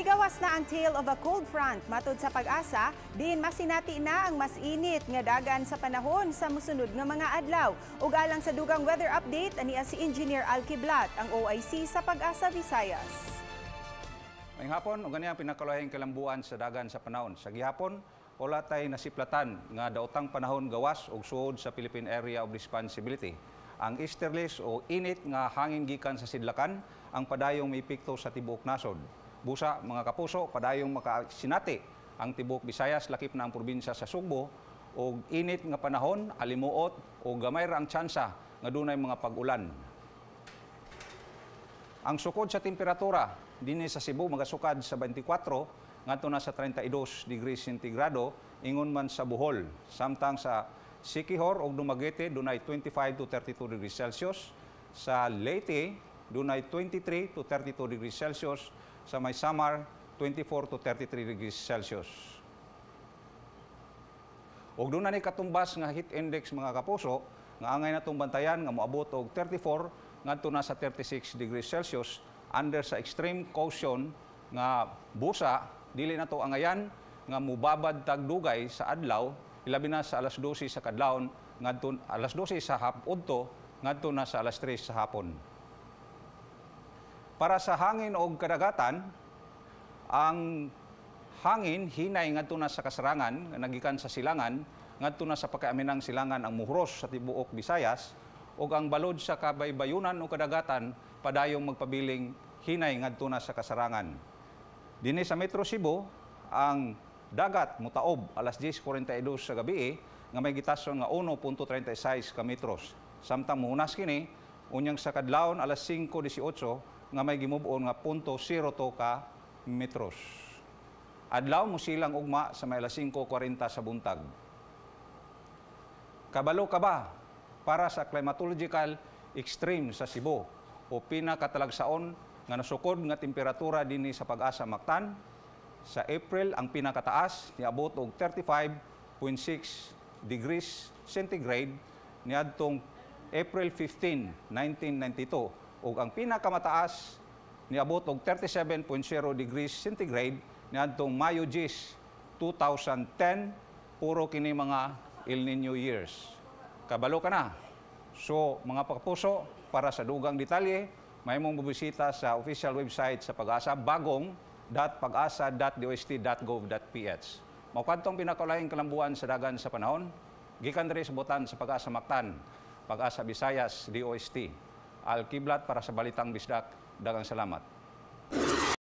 Nigawas na ang tail of a cold front matod sa PAGASA, diin masinati na ang mas init nga dagan sa panahon sa musunod nga mga adlaw. Ug alang sa dugang weather update, ania si Engineer Al Kiblat, ang OIC sa PAGASA Visayas. Maayong hapon, ug ania ang pinakalahing kalambuan sa dagan sa panahon. Sa gihapon, wala tay nasiplatan nga daotang panahon gawas og suod sa Philippine Area of Responsibility. Ang easterlies o init nga hangin gikan sa sidlakan ang padayong miepekto sa tibuok nasod. Busa, mga kapuso, padayong makasinati ang tibuok Visayas, lakip na ang probinsya sa Sugbo og init nga panahon, alimuot o gamay ra ang tsansa nga dunay mga pag-ulan. Ang sukod sa temperatura dinhi sa Cebu magasukad sa 24 ngadto na sa 32 degrees sentigrado, ingon man sa Bohol. Samtang sa Siquijor ug Dumaguete dunay 25 to 32 degrees Celsius, sa Leyte dunay 23 to 32 degrees Celsius, sa may Samar 24 to 33 degrees Celsius. Ug duna ni katumbas nga heat index, mga kapuso, nga angay natong bantayan nga moabot og 34 ngadto na sa 36 degrees Celsius, under sa extreme caution nga busa dili na to angayan nga mubabad tag dugay sa adlaw, ilabi na sa alas 12 sa kadlawon ngadto alas 12 sa hapudto ngadto na sa alas 3 sa hapon. Para sa hangin og kadagatan, ang hangin hinay ngadto na sa kasarangan nga nagikan sa silangan ngadto na sa pakaaminang silangan ang muhros sa tibuok Visayas, ug ang balod sa kabaybayunan o kadagatan padayong magpabiling hinay ngadto na sa kasarangan. Dinhi sa Metro Cebu, ang dagat mutaob alas 10:42 sa gabi nga may gitason nga 1.36 ka metros. Samtang muhunas kini unyang sa kadlawon alas 5:18 nga may gimub-on nga 0.02 ka metros. Adlaw musilang ugma sa may alas 5:40 sa buntag. Kabalo ka ba para sa climatological extreme sa Cebu o pinakatalagsaon nga nasukod nga temperatura dinhi sa PAGASA Mactan? Sa April, ang pinakataas niabot og 35.6 degrees centigrade niadtong April 15, 1992, ug ang pinakamataas niabot og 37.0 degrees centigrade niadtong Mayo 10, 2010. Puro kini mga El Nino years. Kabalo ka na. So, mga kapuso, para sa dugang detalye, mahimong bubisita sa official website sa PAGASA, bagong.pagasa.dost.gov.ph. Mao kadtong pinakalahing kalambuan sa dagan sa panahon, gikan diri sa botan sa PAGASA Mactan, PAGASA Visayas, DOST. Al Kiblat para sa Balitang Bisdak. Daghang salamat.